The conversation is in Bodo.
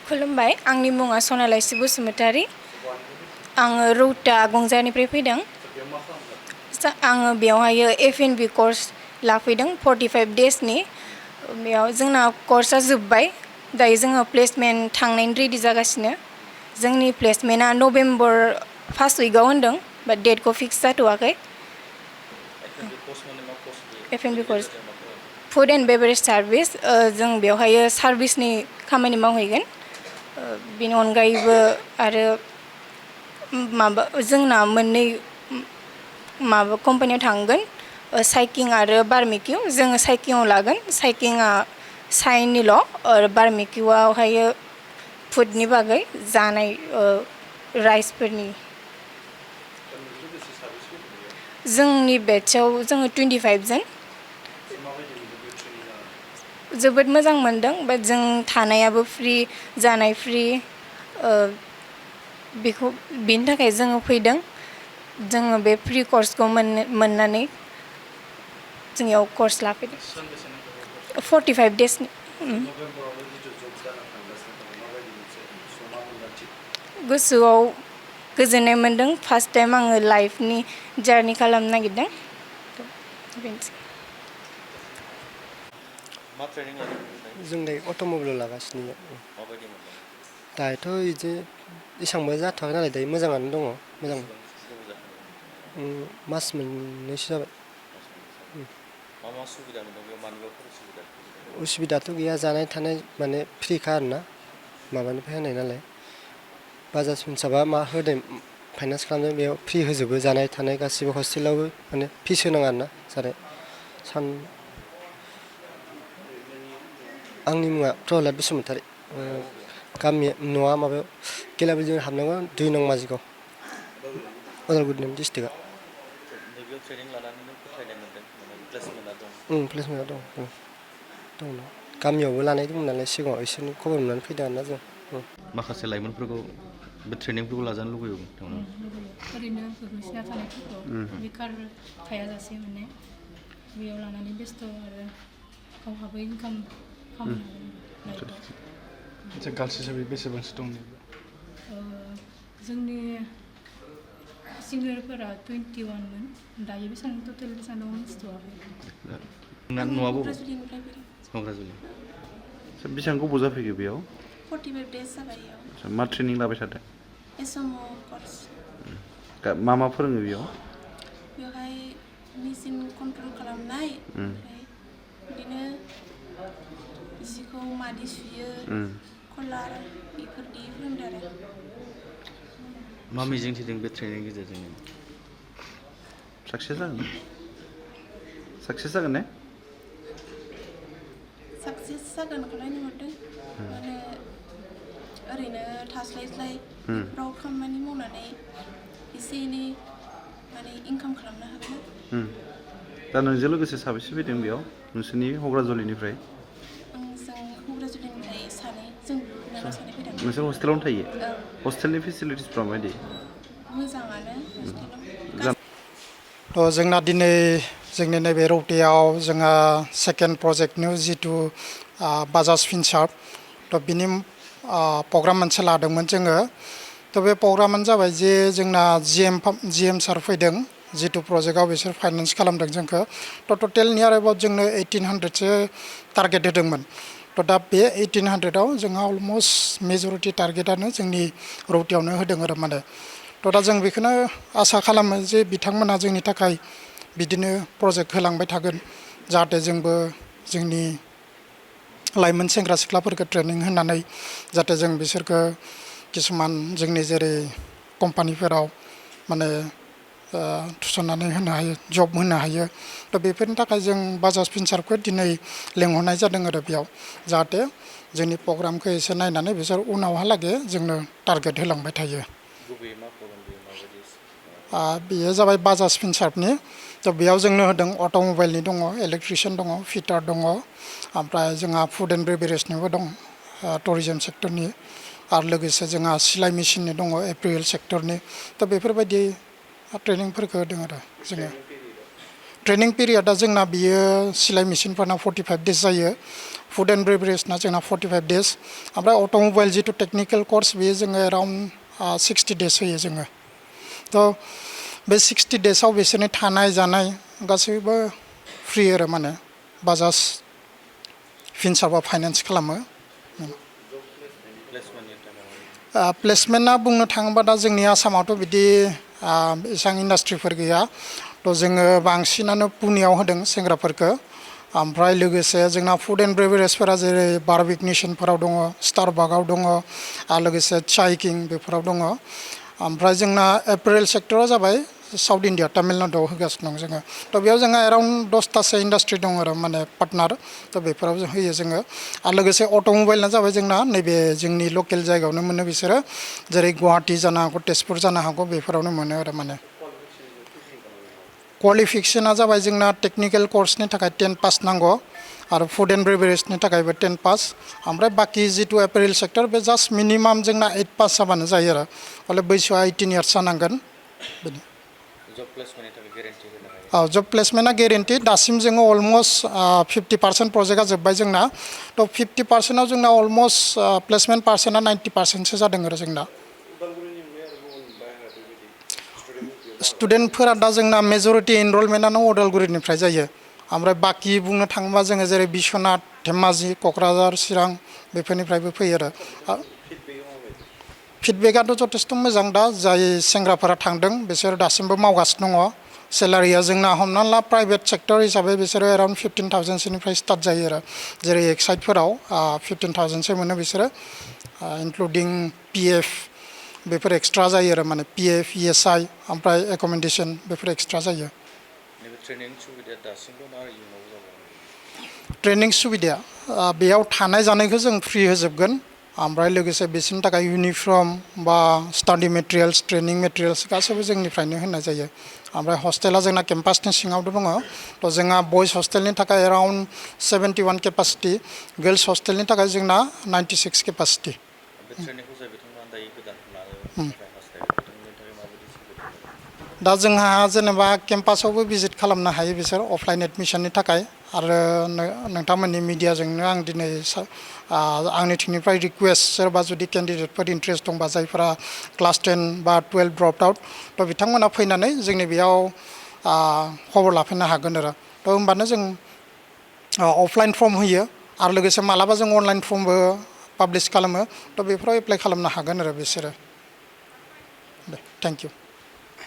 खुलुमबाय आंनि मुङा सनालाइसि बसुमतारी आङो रौता गंजानिफ्राय फैदों आङो बेवहाय F&B कर्स लाफैदों 45 डेजनि बेयाव जोंना कर्सआ जोब्बाय दायो जोङो प्लेसमेन्ट थांनायनि रेडि जागासिनो जोंनि प्लेसमेन्टआ नभेम्बर फार्स्ट उइकआव होनदों बाट डेटखौ फिक्स जाथ'वाखै F&B course food and beverage service जों बेवहाय सार्भिसनि खामानि मावहैगोन बेनि अनगायैबो आरो माबा जोंना मोननै माबा कम्पानियाव थांगोन साइकिं आरो बारमिकिउ जोङो साइकिंआव लागोन साइकिंआ साइननिल' आरो बारमिकिउआवहाय फुडनि बागै जानाय राइसफोरनि जोंनि बेटचआव जोङो 25 जन जोबोद मोजां मोनदों बाट जों थानायाबो फ्रि जानाय फ्रि बेखौ बेनि थाखाय जोङो फैदों जोङो बे फ्रि कर्सखौ मोननानै जोंनियाव कर्स लाफैदों 45 डेजनि गोसोआव गोजोननाय मोनदों फार्स्ट टाइम आङो लाइफनि जार्नि खालामनो नागिरदों बेनोसै जों दायो अट'मबाइल लागासिनो दायोथ' बिदि एसेबांबो जाथ'वाखै नालाय दायो मोजाङानो दङ मोजां मास मोननैसो जाबाय उसुबिदाथ' गैया जानाय थानाय माने फ्रिखा आरोना माबानिफ्राय होनाय नालाय बाजाज फिनसार्भआ मा होदों फाइनान्स खालामदों बेयाव फ्रि होजोबो जानाय थानाय गासिबो हस्टेलावबो माने फिस होनाङा आरोना जानाय आंनि मुङा प्रहलाद बसुमतारी गामि न'आ माबायाव गेलाबुलिजों हाबनांगौ 2 नं माजिगाव उदालगुरि डिस्ट्रिक्टआ प्लेसमेन्टआ दं गामियावबो लानाय दंमोन नालाय सिगाङाव इसोरनि खबर मोननानै फैदों आरोना जों माखासे लाइमोनफोरखौ बे ट्रेनिंफोरखौ लाजानो लुबैयो ओरैनो गोग्लैसोना थानायफोरखौ बेखार थायाजासे माने बेयाव लानानै बेस्थ' आरो गावहाबो इनकाम खालामनो गार्लस हिसाबै बेसेबांसो दं जोंनि सिनियरफोरा 21 मोन दायो बेसेबां टटेल बेसेबां दं मिथिथ'वाखै न'आबो बेसेबां गोबाव जाफैखो बेयाव 45 डेज जाबाय बेयाव मा ट्रेनिं लाबाय थादों एसएमअ कर्स मा फोरोङो बेवहाय मेसिन कन्ट्रल खालामनाय ओमफ्राय बिदिनो जिखौ मादि सुयो कलार बेफोरदि फोरोंदों आरो मा मिजिं थिदों बे ट्रेनिंनि गेजेरजों साक्सेस जागोन ने साक्सेस जागोनखौ नायनो हरदों माने ओरैनो थास्लायस्लाय बेफोराव खामानि मावनानै एसे एनै माने इनकाम खालामनो हागोन दा नोंजों लोगोसे साबेसे फैदों बेयाव नोंसोरनि हग्राजुलिनिफ्राय जों हग्राजुलिनिफ्राय सानै जों बिनानाव सानै फैदों नोंसोर हस्टेलावनो थायो हस्टेलनि फेसिलिटिसफ्रा माबायदि मोजाङानो हस्टेलाव थ' जोंना दिनै जोंनि नैबे रौतायाव जोंहा सेकेन्ड प्रजेक्टनि जिथु बाजाज फिनसार्भ थ' बिनि प्रग्राम मोनसे लादोंमोन जोङो थ' बे प्रग्रामानो जाबाय जे जोंना जिएम सार फैदों जिथु प्रजेक्टआव बिसोर फाइनान्स खालामदों जोंखौ थ' टटेल नियार एबाउट जोंनो 1800सो टारगेट होदोंमोन थ' दा बे 1800आव जोंहा अलमस्ट मेजरिटि टारगेटआनो जोंनि रौतायावनो होदों आरो माने थ' दा जों बेखौनो आसा खालामो जे बिथांमोना जोंनि थाखाय बिदिनो प्रजेक्ट होलांबाय थागोन जाहाथे जोंबो जोंनि लाइमोन सेंग्रा सिख्लाफोरखौ ट्रेनिं होनानै जाहाथे जों बिसोरखौ किसुमान जोंनि जेरै कम्पानिफोराव माने थिसननानै होनो हायो जब होनो हायो थ' बेफोरनि थाखाय जों बाजाज फिनसार्भखौ दिनै लेंहरनाय जादों आरो बेयाव जाहाथे जोंनि प्रग्रामखौ एसे नायनानै बिसोर उनावहालागै जोंनो टारगेट होलांबाय थायो बेयो जाबाय बाजाज फिनसार्भनि थ' बेयाव जोंनो होदों अट'मबाइलनि दङ इलेक्ट्रिसियान दङ फिटार दङ ओमफ्राय जोंहा फुड एन्ड बेभारेजनिबो दं टुरिजम सेक्टरनि आरो लोगोसे जोंहा सिलाइ मेसिननि दङ एप्रिल सेक्टरनि थ' बेफोरबायदि ट्रेनिंफोरखौ होदों आरो जोङो ट्रेनिं पिरियडा जोंना बियो सिलाइ मेसिनफोरना 45 डेज जायो फुड एन्ड बेवरेजना जोंना 45 डेज ओमफ्राय अट'मबाइल जिथु टेक्निकेल कर्स बेयो जोङो एराउन्ड 60 डेज होयो जोङो थ' बे 60 डेजआव बिसोरनि थानाय जानाय गासैबो फ्रि आरो माने बाजाज फिनसार्भआ फाइनान्स खालामो प्लेसमेन्टआ बुंनो थाङोबा दा जोंनि आसामावथ' बिदि एसेबां इन्डास्ट्रिफोर गैया थ' जोङो बांसिनानो पुनेयाव होदों सेंग्राफोरखौ ओमफ्राय लोगोसे जोंना फुड एन्ड बेवरेजफोरा जेरै बारबिक नेसनफोराव दङ स्टारबाकआव दङ आरो लोगोसे चाय किं बेफोराव दङ ओमफ्राय जोंना एपारेल सेक्टरा जाबाय साउथ इन्डिया तामिलनाडुआव होगासिनो दं जोङो थ' बेयाव जोंहा एराउन्ड 10तासो इन्डास्ट्रि दङ आरो माने पार्टनार थ' बेफोराव जों होयो जोङो आरो लोगोसे अट'मबाइलना जाबाय जोंना नैबे जोंनि लकेल जायगायावनो मोनो बिसोरो जेरै गुवाहाटि जानो हागौ तेजपुर जानो हागौ बेफोरावनो मोनो आरो माने क्वालिफिकेसना जाबाय जोंना टेक्निकेल कर्सनि थाखाय 10 पास नांगौ आरो फुड एन्ड बेवरेजनि थाखायबो 10 पास ओमफ्राय बाखि जिथु एपारेल सेक्टर बे जास्ट मिनिमाम जोंना 8 पास जाबानो जायो आरो हले बैसोआ 18 इयार्स जानांगोन बिदि जब प्लेसमेन्टआ गेरेन्टि दासिम जोङो अलमस्ट 50% प्रजेक्टआ जोब्बाय जोंना थ' 50%आव जोंना अलमस्ट प्लेसमेन्ट पार्सेन्टआ 90%सो जादों आरो जोंना स्टुडेन्टफोरा दा जोंना मेजरिटि एनरलमेन्टआनो अदालगुरिनिफ्राय जायो ओमफ्राय बाखि बुंनो थाङोबा जोङो जेरै बिश्वनाथ धेमाजि क'क्राझार चिरां बेफोरनिफ्रायबो फैयो आरो फिडबेकआथ' जथेस्थ' मोजां दा जाय सेंग्राफोरा थांदों बिसोर दासिमबो मावगासिनो दङ सेलारिया जोंना हमना ला प्राइभेट सेक्टर हिसाबै बिसोरो एराउन्ड 15,000सोनिफ्राय स्टार्ट जायो आरो जेरै एक्साइडफोराव 15,000सो मोनो बिसोरो इनक्लुडिं PF बेफोर एक्सट्रा जायो आरो माने PF ESI ओमफ्राय एकोमोडेसन बेफोर एक्सट्रा जायो ट्रेनिं सुबिदाया बेयाव थानाय जानायखौ जों फ्रि होजोबगोन ओमफ्राय लोगोसे बिसोरनि थाखाय इउनिफर्म बा स्टाडि मेटेरियल्स ट्रेनिं मेटेरियल्स गासैबो जोंनिफ्रायनो होनाय जायो ओमफ्राय हस्टेला जोंना केम्पासनि सिङावनो दङ थ' जोंहा बयस हस्टेलनि थाखाय एराउन्ड 71 केपासिटि गार्लस हस्टेलनि थाखाय जोंना 96 केपासिटि दा जोंहा जेनेबा केम्पासावबो भिजिट खालामनो हायो बिसोर अफलाइन एडमिसननि थाखाय आरो नोंथांमोननि मिडियाजोंनो आं दिनै आंनि थिंनिफ्राय रिकुवेस्ट सोरबा जुदि केन्डिडेटफोर इन्ट्रेस्ट दंबा जायफोरा क्लास 10 बा 12 ड्रप आउट थ' बिथांमोना फैनानै जोंनि बेयाव खबर लाफैनो हागोन आरो थ' होमबानो जों अफलाइन फर्म होयो आरो लोगोसे मालाबा जों अनलाइन फर्मबो पाब्लिश खालामो थ' बेफोराव एप्लाइ खालामनो हागोन आरो बिसोरो दे थेंक इउ